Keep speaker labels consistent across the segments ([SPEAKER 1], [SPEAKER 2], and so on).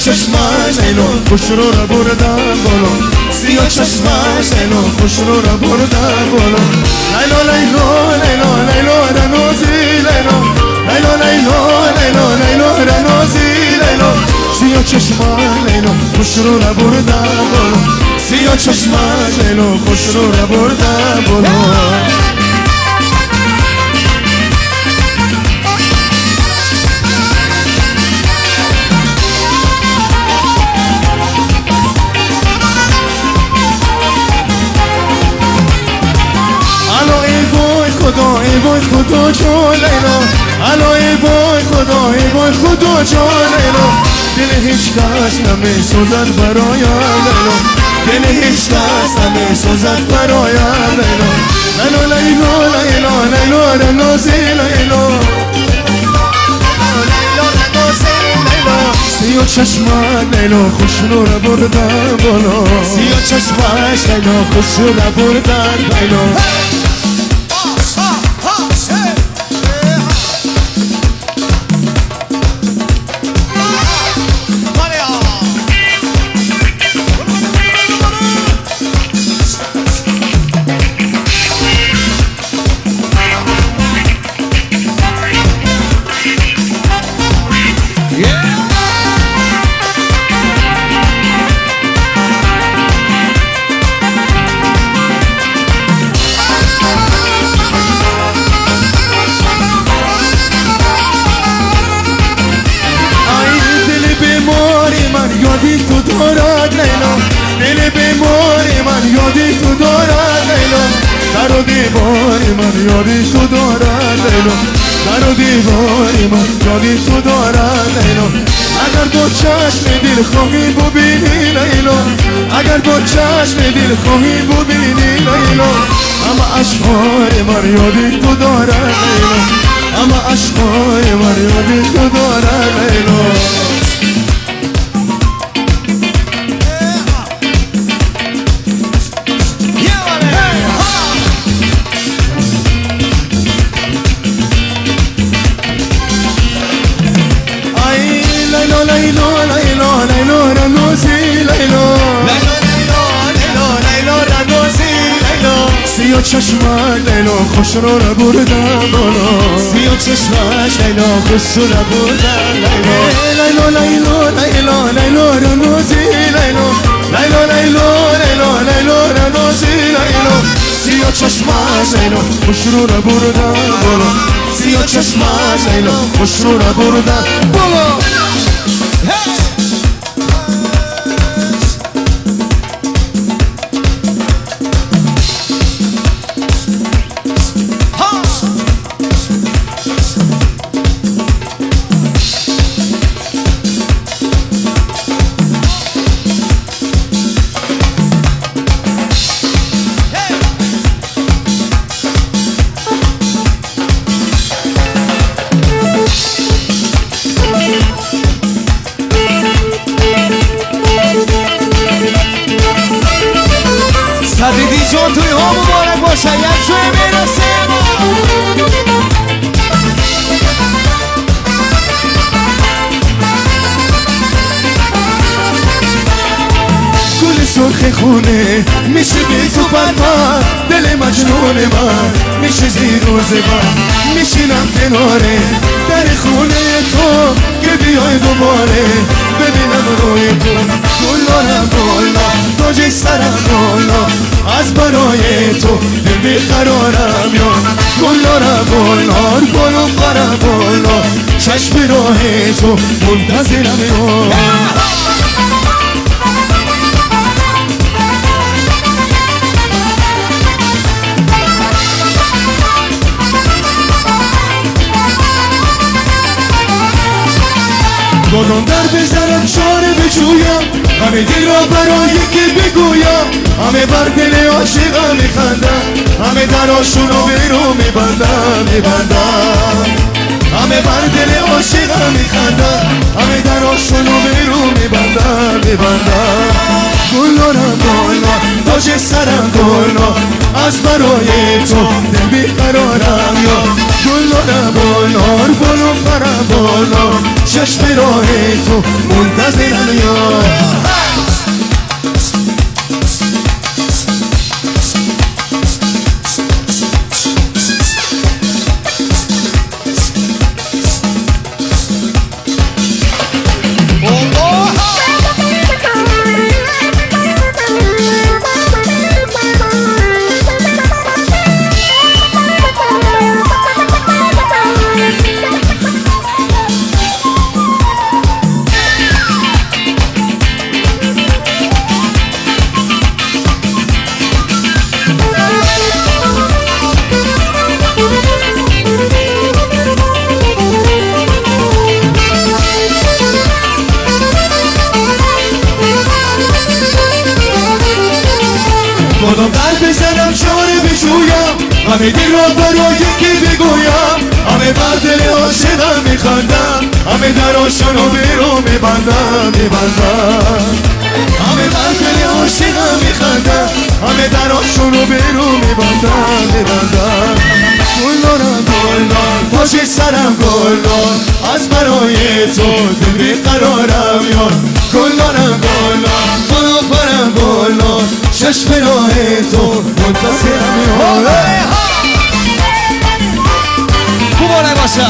[SPEAKER 1] چشمش لیلا خوش رو را بردن بالا سیاه چشمش لیلا خوش رو را بردن بالا لیلا لیلا لیلا لیلا رنوزی لیلا لیلا لیلا لیلا لیلا رنوزی لیلا سیاه چشمش لیلا خوش رو را بردن بالا سیاه چشمش لیلا خوش رو را بردن بالا. خدا ای وای خدا جان لیلا الا ای وای خدا ای وای خدا جان لیلا دل هیچ کس نمی سوزد برایم لیلا دل هیچ کس نمی سوزد برایم لیلا لیلا لیلا لیلا لیلا رنازی لیلا لیلا رنازی لیلا سیاه چشمک لیلا خوش رو را بردن بالا سیاه چشمک لیلا خوش رو را بردن لیلا. یادی تو دارد لیلا دل بیماری من یادی تو دارد لیلا در و دیواری من یادی تو دارد لیلا در و دیواری من یادی تو دارد لیلا اگر با چشم دل خواهی ببینی لیلا اگر با چشم دل خواهی ببینی لیلا اما اشعار من یادی تو دارد لیلا اما اشعار من یادی تو دارد لیلا. لیلا لیلا لیلا رنوزی لیلا لیلا لیلا لیلا رنوزی لیلا سیاه چشمک لیلا خوش رو را بردن بالا سیاه چشمک لیلا خوش رو را بردن لیلا لیلا لیلا لیلا لیلا رنوزی لیلا لیلا لیلا لیلا لیلا رنوزی لیلا سیاه چشمک لیلا خوش رو را بردن بالا سیاه چشمک لیلا خوش رو را بردن بالا.
[SPEAKER 2] سعیدی جان توی ها مبارک باشه یک جوی میرسیم.
[SPEAKER 1] گل سرخ خونه میشه بی تو پرپر دل مجنون من میشه زیر روز من میشینم کناره در خونه تو که بیای دوباره ببینم روی تو گلارم گلنا تاج سرم گلنا از برای تو دل بیقرارم یا گلارم گلنار گلم قرم گلنا چشم راه تو منتظرم یا. گلون در بزنم چاره بجویم همه دل را برای یکی بگویم همه بر دل عاشقم میخندم همه دراشونو بیرون میبندم میبندم همه بر دل عاشقم میخندم همه دراشونو بیرون میبندم میبندم گلارم گلنا تاج سرم گلنا از برای تو دل بیقرارم یا گلارم گلنار گلم قرم. گلدار، چشم راه تو منتظرم یار. کدام در بزنم چاره بجویم، همه دل را برای یکی بگویم، همه بر دل عاشقم میخندم، همه در آشنا بیرون میبندم میبندم، همه بر دل عاشقم میخندم، همه در آشنا بیرون میبندم میبندم. گلدارم گلدار پاش سرم گلدار، از برای تو دل بیقرارم یار. گلدارم گلدار بالا پرم گلدار، چشم راه تو منتظرم یار.
[SPEAKER 2] مبارک باشه.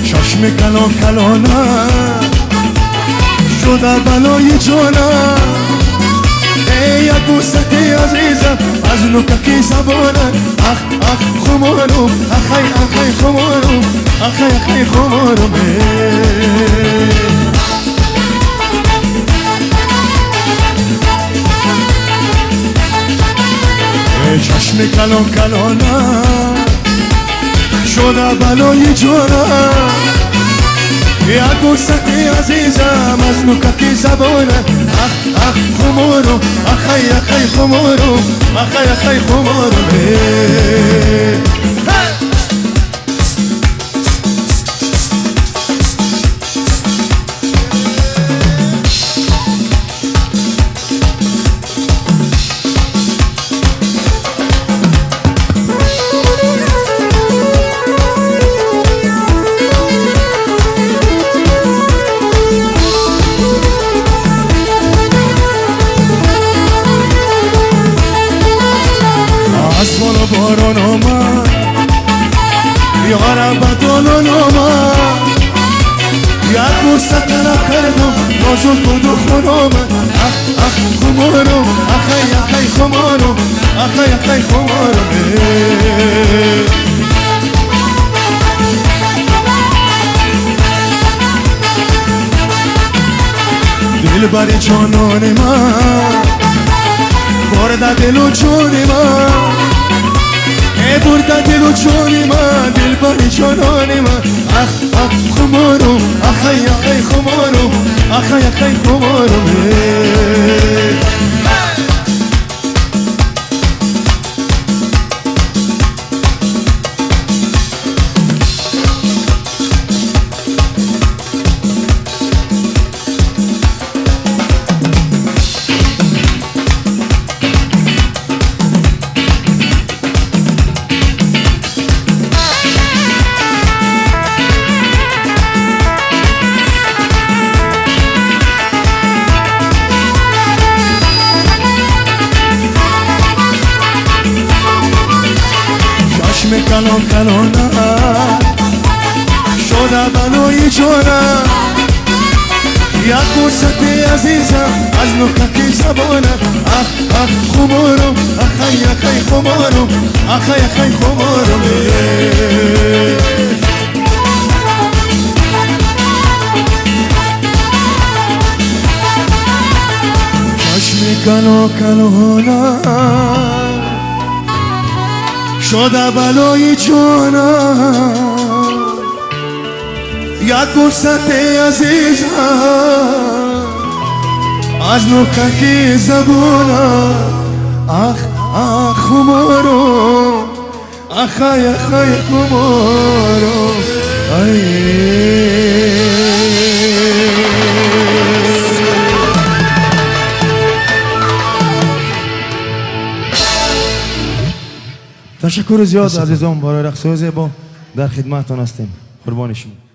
[SPEAKER 1] چشم کلان کلانم شده بلای جانم، ای یک بوسه عزیزم از نوککی زبانم، اخ اخ خمارم، اخی اخی خمارم، اخی اخی خمارم. ای چشم کلان کلانم شده بلای جانم، یک بوسه عزیزم از نوککی زبانم، اخ اخ خمارم، اخی اخی خمارم، اخی اخی خمارم. از بالا باران آمد یارم به دالان آمد، یک بوسه طلب کردم نازک بود و خون آمد، اخ اخ خمارم، اخی اخی خمارم، اخی اخی خمارم. دلبر جانان من برده دل و جان من، ای برده دل و جان من، دلبر جانان من، اخ اخ خمارم، اخی اخی خمارم، اخی اخی خمارم. Калон калона шуда балои ҷонам, як фурсати азизам аз нукаки забонам. Ах, ах, хуморум, ахай, ахай, хуморум, ахай, ахай, хуморум. Чашми кало калона шуда балои ҷонам, як фурсати азизам аз нукаки забонам. Ах, ах, хуморум, ахай, ахай, хуморум, ай. Ташаккури зиёд, азизон, барои рақсҳои зебо. Дар хидматтон ҳастем, қурбони шумо.